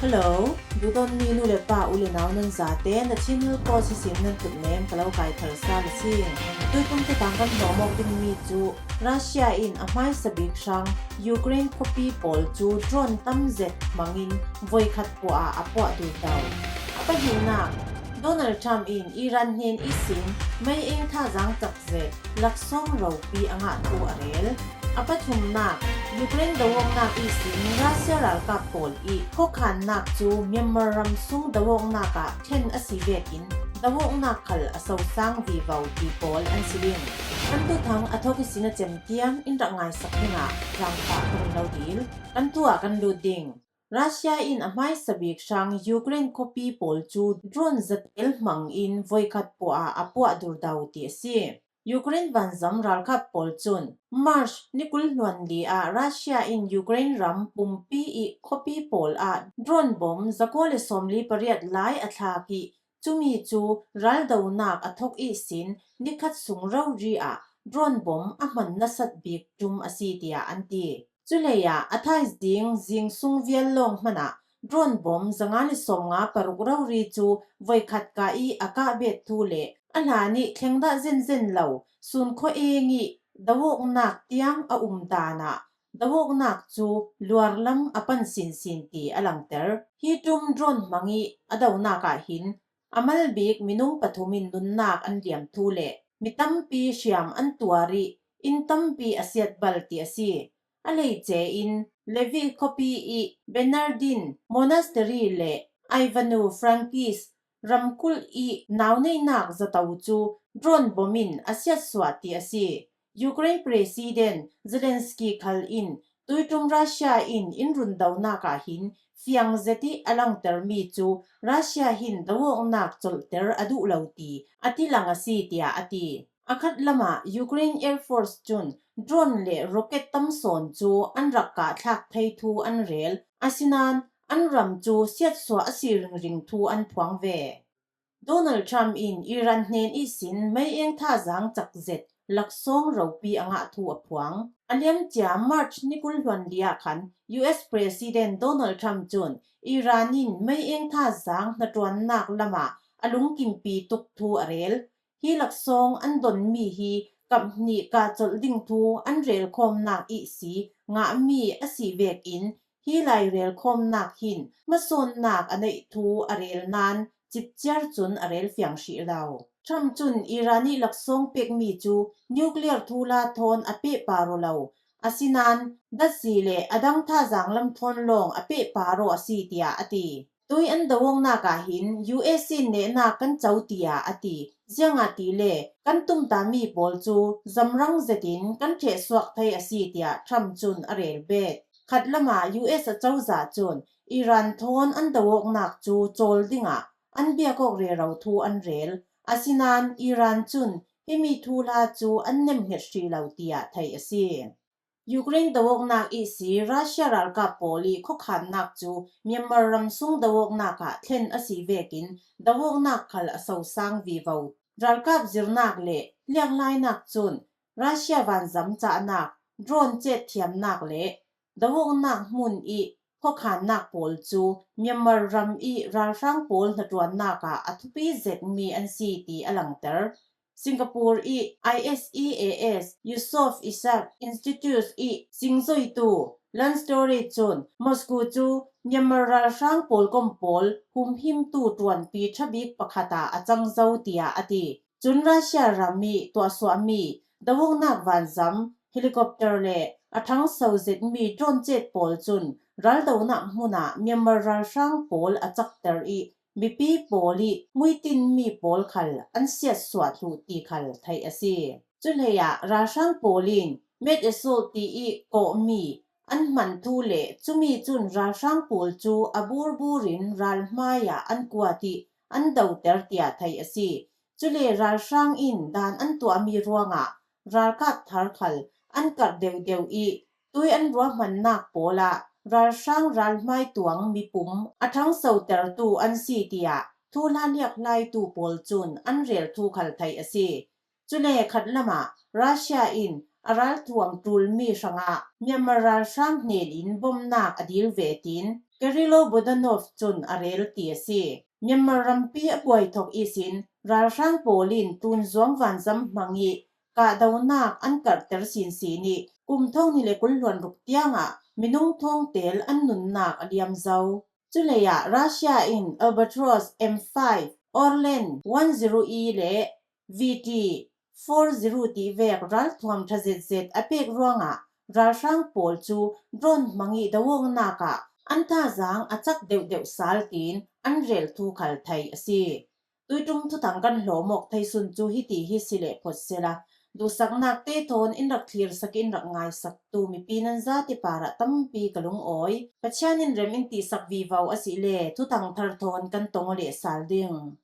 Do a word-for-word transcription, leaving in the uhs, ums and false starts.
Hello, dudawn mi nu le pa u le nau nan zate na Chin Hill Post hi sin nan tut nem ka lo kai thar sa la si. Tuitum te tang kan hlawm awk ding mi cu Russia in a hmaisa bik hrang Ukraine khuapi pawl cu drone tam zet hmangin voikhat puah ah a puah dur do. A pahnihnak, Donald Trump in Iran hnen ihsin mei eng thazaang cak zet laksawng ropi a ngah thu a rel. A pathumnak, Ukraine doawknak ihsin Russia ralkap pawl i khuakhannak cu Myanmar ram sung doawknak ah thlen a si vekin doawknak khal a sosang vivo ti pawl an si ding. Kan tuthang a thawk ihsin a cem tiam in rak ngaisak dingah zaangfah ka run lo dil. Kan tu ah kan lut ding. Russia in a hmaisa bik hrang Ukraine khuapi pawl cu drone zatel hmangin voikhat puah ah a puah dur do ti a si. Ukraine vanzam ralkap pawl cun March ni kul hluan li ah Russia in Ukraine ram pumpi i khuapi pawl ah drone bom zakua le sawmli pariat lai a thlak i cumi cu raldonak a thawk ihsin nikhat sung rori ah drone bom a hman nasat bik tum a si tiah an ti. Culei ah a thaizing zing sung vial lawng hmanah drone bom zanga le sawmnga paruk rori cu voikhat kah i a kah bet thu le a hlan i thlengdah zenzen lo sun khua eng i doawknak tiang a um dan ah doawknak cu luarlam a pan sinsin ti a langter. Hi tum drone hmang i a donak ah hin a mal bik minung pathum in nunnak an liam thu le mi tampi hriam an tuar i inn tampi a siat bal ti a si. A hleice in Levi khuapi i Bernardin Monastery le Ivano Frankis ramkulh i nauneihnak zato cu drone bom in a siatsuah ti a si. Ukraine President Zelensky khal in tuiṭum Russia in in rundonak ah hin fiang zet i a langtermi cu Russia hin doawknak colhter a duh lo ti a tilang a si tiah a ti. A khat lamah Ukraine Air Force cun drone le rocket tam sawn cu an rak kah thlak thei thu an rel. Asinain an ram cu siatsuah a si ringring thu an phuang ve. Donald Trump in Iran hnen ihsin mei eng thazaang cak zet laksawng ropi a ngah thu a phuang. A liamcia March ni kul hluan li ah khan U S President Donald Trump cun Iran in mei eng thazaang hnaṭuannak lamah a lungkimpi tuk thu a rel. Hi laksawng an donmi hi kaphnih kah colh ding thu an relkhawmnak ihsi ngahmi a si vekin hi lai relkhawmnak hin hmasawnnak a neih thu a rel nain cipciar cun a rel fiang hrih lo. Trump cun Iran i laksawng pekmi cu nuclear thuhla thawn a pehpar aw lo, asinain datsi le a dang thazaang lam thawn lawng a pehpar aw a si tiah a ti. Tui an doawknak ah hin U S in nehnak kan co tiah a ti. Ziangahtile kan tumtami pawl cu zamrang zetin kan ṭhehsuak thei a si tiah Trump cun a rel bet. Khat lamah U S acozah cun Iran thawn an doawknak cu cawl dingah an biak awk rero thu an rel. Asinain Iran cun himi thuhla cu an nemhnget hrih lo tiah theih a si. Ukraine doawknak ihsi Russia ralkap pawl i khuakhannak cu Myanmar ram sung doawknak ah thlen a si vekin doawknak khal a sosang vivo. Ralkap zirnak le liaklainak cun Russia vanzam cahnak drone cetthiamnak le doawknak hmun i khuakhannak pawl cu Myanmar ram i ralhrang pawl hnaṭuannak ah a thupi zetmi an si ti a langter. Singapore i I S E A S Yusof Ishak Institute i singzoitu Lance Torrey cun Moscow cu Myanmar ralhrang pawlkom pawl humhimtu ṭuanpi ṭhabik pakhat ah a cang zo tiah a ti. Cun Russia ram i tuahsuahmi doawknak vanzam, helicopter le a ṭhangso zetmi drone cet pawl cun raldonak hmun ah Myanmar ralhrang pawl a cakter i mipi pawl i muitinmi pawl khal an siatsuah thluh ti khal theih a si. Cuhleiah ralhrang pawl in Met Assault ti i kawhmi an hman thu le cumi cun ralhrang pawl cu a burbur in ral hmai ah an kuat i an doter tiah theih a si. Cule ralhrang in dan an tuahmi ruangah ralkap thar khal an karh deuhdeuh i tui an ruahmannak pawl ah ralhrang ralhmai tuang mipum a ṭhangsotertu an si tiah thuhla liaklaitu pawl cun an rel thu khal theih a si. Cule khat lamah Russia in a ralthuam ṭulmi hrangah Myanmar ralhrang hnen in bomnak a dil ve tin Kirilo Budanov cun a rel ti a si. Myanmar rampi a buai thok ihsin ralhrang pawl in tun zuang vanzam hmang ih kahdonak an karhter sinsin ih kum thonghnih le kul hluan ruk tiangah minung thawngtel an nunnak a liam zo. Culei ah Russia in Albatross M five, Orlan one zero E le V T four zero tih vek ralthuam ṭha zetzet a pek ruangah ralhrang pawl cu drone hmang ih do awknak ah an thazaang a cak deuhdeuh sal tiin an rel thu khal theih a si. Tuiṭum thuthang kan hlawm awk thei sun cu hiti hi si leh phawt sehla, duhsaknak te thawn in rak thlirsak, in rak ngaisaktu mipi nan zate parah tampi ka lungawi. Pathian in rem in tihsak vivo a si le thuthang thar thawn kan tong aw leh sal ding.